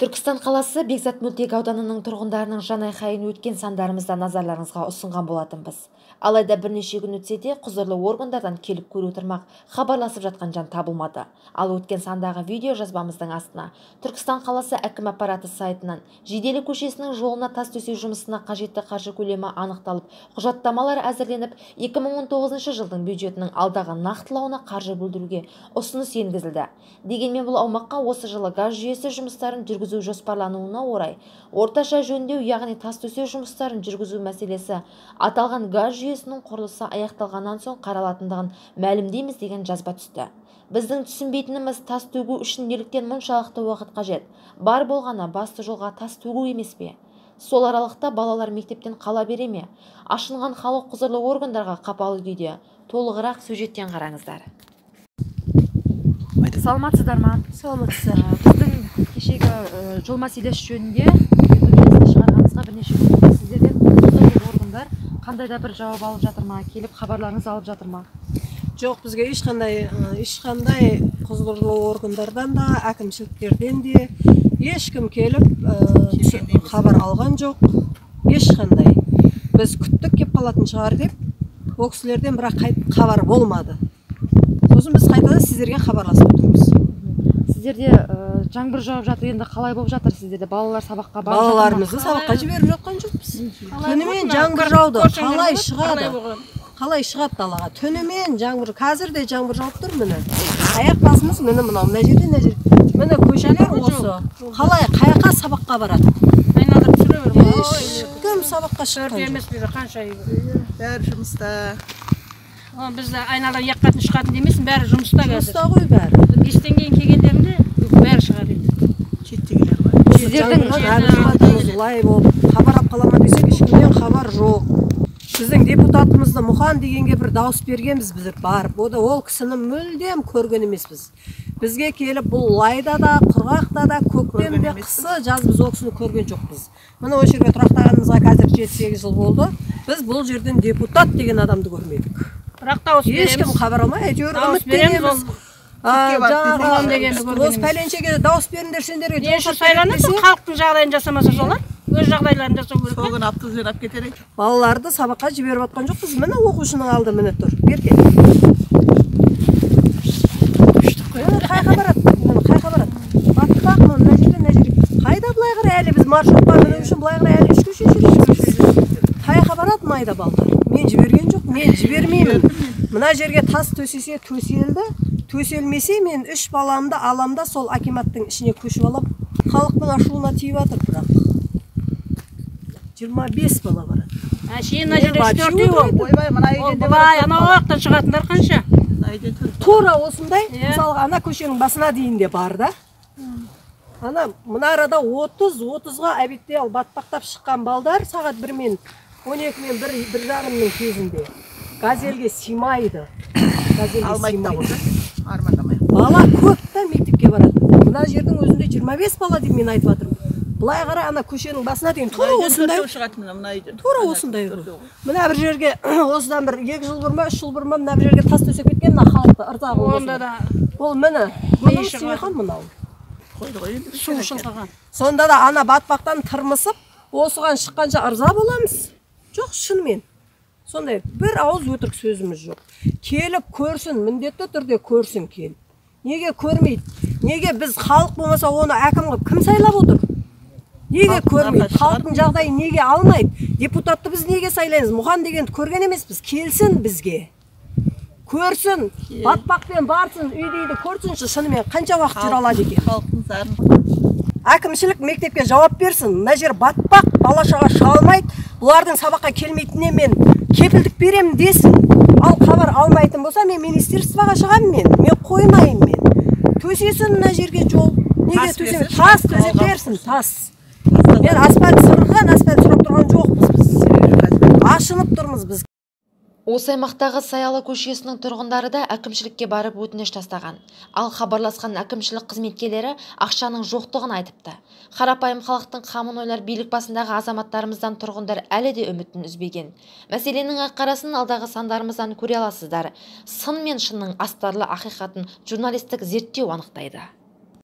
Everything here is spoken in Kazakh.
Түркістан қаласы Бекзат мөлтек ауданының тұрғындарының жанайқайын өткен сандарымызда назарларыңызға ұсынған болатынбыз. Алайда бірнеше күн өтсе де құзырлы органдардан келіп көру тұрмақ хабарласып жатқан жан табылмады. Ал өткен сандағы видео жазбамыздың астына Түркістан қаласы әкім аппараты сайтынан Жиделі көшесінің жолына тас төсеу жұмысына қажетті қаржы көлемі анықталып, құжаттамалар әзірленіп, 2019 жылдың бюджетінің алдағы нақтылауына қаржы бөлдіруге ұсыныс енгізілді. Дегенмен бұл аумаққа осы жылы газ жүйесі жұмыстарын жүргізу жоспарлануына орай орташа жөндеу, яғни тас төсеу жұмыстарын жүргізу мәселесі аталған газ жүйесінің құрылысы аяқталғаннан соң қаралатындығын мәлімдейміз деген жазба түсті. Біздің түсінбейтініміз, тас төгу үшін неліктен мұншалықты уақыт қажет? Бар болғаны басты жолға тас төгу емес пе? Сол аралықта балалар мектептен қала бере ме? Ашынған халық құзырлы органдарға қапалы күйде. Толығырақ сюжеттен қараңыздар. Саламатсыздар ма? Саламатсыздар. Біздің кешегі жол мәселесі жөнінде YouTube шығарғанымызға бірнеше күн болды. Сіздерден құзырлы органдар қандай да бір жауап алып жатыр ма? Келіп хабарларыңыз алып жатыр ма? Жоқ, бізге ешқандай құзырлы органдардан да, әкімшіліктерден де ешкім келіп хабар алған жоқ. Ешқандай. Біз күттік, кеп қалатын шығар деп, ол кісілерден бірақ хабар болмады. Сосын біз қайтадан сіздерге хабарласып отырмыз. Сіздерде жаңбыр жауып жатыр, енді қалай болып жатыр сіздерде? Балалар сабаққа барып жатыр ма? Балаларымызды сабаққа жіберіп жатқан жоқпыз. Түнімен жаңбыр жауды, қалай шығады? Қалай шығады далаға? Түнімен жаңбыр, қазір де жаңбыр жауып тұр міне. Аяқ басымыз міне мынау, мына жерде, мына жерде. Міне көшелер осы. Қалай, қаяққа сабаққа барады? Айналдырып түсіре бер. Ешкім сабаққа шыққан емес бе, қанша үй. Бәрі жұмыста. Біз айнадан екі қатын үш қатын демесін, бәрі жұмыста қазір. Жұмыста ғой бәрі. 5-тен кейін келгендерінде бәрі шығар еді. Шеттегілер ғой. Сіздердің жаңбырдан лай болып хабар алып қала ма десек, ешкімнен хабар жоқ. Біздің депутатымызды Мұхан дегенге бір дауыс бергенбіз біз барып. Ол кісіні мүлдем көрген емеспіз. Бізге келіп бұл лайда да, құрғақта да, көктемде, қысы, жаз біз ол кісіні көрген жоқпыз. Міне осы жерге тұрақтағанымызға қазір 7-8 жыл болды. Біз бұл жерден депутат деген адамды көрмедік. Бірақ дауыс береміз. Ешкім хабар алмай, әйтеуір үміттенеміз. Осы пәленшеге дауыс беріңдер, сендерге жол тартып сайланады, халықтың жағдайын жасамаса солар, өз жағдайларын жасау керек. Сол күні автобуспен алып кетер еді. Балаларды сабаққа жіберіп жатқан жоқпыз. Міне оқушының алды міне тұр. Берке. Қайға барады? Міне қайға барады? Батпақ мына жерде, мына жерде. Қайда былай қарай әлі біз маршрутқа міну үшін былай қарай әлі үш көше жүреміз. Қайға барады майда балдар? Мен жіберген жоқ, мен жібермеймін. Мына жерге тас төсесе төселді, төселмесе мен үш баламды аламда сол акиматтың ішіне көшіп алып, халықтың ашуына тиіп жатыр бірақ. 25 бала барады. Әшейін мына жерде 3-4 үй ол. Ойбай, мына үйден де былай, анау жақтан шығатындар қанша? Тура осындай, мысалға ана көшенің басына дейін де бар да. Ана мына арада 30-30-ға әбетте ал батпақтап шыққан балдар сағат 1 мен 12 мен 1:30-ның кезінде газельге сыймайды. Газельге сыймайды. Армандамай. Бала көп та мектепке барады. Мына жердің өзінде 25 бала деп мен айтып жатырмын. Былай қарай ана көшенің басына дейін тура осындай. Тура осындай. Мына бір жерге осыдан бір 2 жыл бұрын, 3 жыл бұрын мына бір жерге тас төсеп кеткен мына халықты ырза қылып. Онда да. Ол міне, бұның сыйқы мынау. Су шылқыған. Сонда да ана батпақтан тырмысып, осыған шыққанша ырза боламыз. Жоқ, шынымен. Сондай бір ауыз өтірік сөзіміз жоқ. Келіп көрсін, міндетті түрде көрсін келіп. Неге көрмейді? Неге біз халық болмаса оны әкім қылып кім сайлап отыр? Неге көрмейді? Халықтың жағдайын неге алмайды? Депутатты біз неге сайлаймыз? Мұхан дегенді көрген емеспіз. Келсін бізге. Көрсін, батпақпен барсын, үйді көрсінші, шынымен қанша уақыт жүре алады екен? Халықтың зарын. Әкімшілік мектепке жауап берсін. Мына жер батпақ, бала шаға шыға алмайды. Бұлардың сабаққа келмейтініне мен кепілдік беремін десін. Ал хабар алмайтын болса, мен министерствоға шығамын мен. Мен қоймаймын мен. Төсесін мына жерге жол. Неге төсемей? Тас төсеп берсін, тас. Мен асфальт сырған, асфальт сұрап тұрған жоқпыз біз. Ашынып тұрмыз біз. Осы аймақтағы Саялы көшесінің тұрғындары да әкімшілікке барып өтініш тастаған. Ал хабарласқан әкімшілік қызметкерлері ақшаның жоқтығын айтыпты. Қарапайым халықтың қамын ойлар билік басындағы азаматтарымыздан тұрғындар әлі де үмітін үзбеген. Мәселенің ақ-қарасын алдағы сандарымыздан көре аласыздар. Сын мен шынның астарлы ақиқатын журналистік зерттеу анықтайды.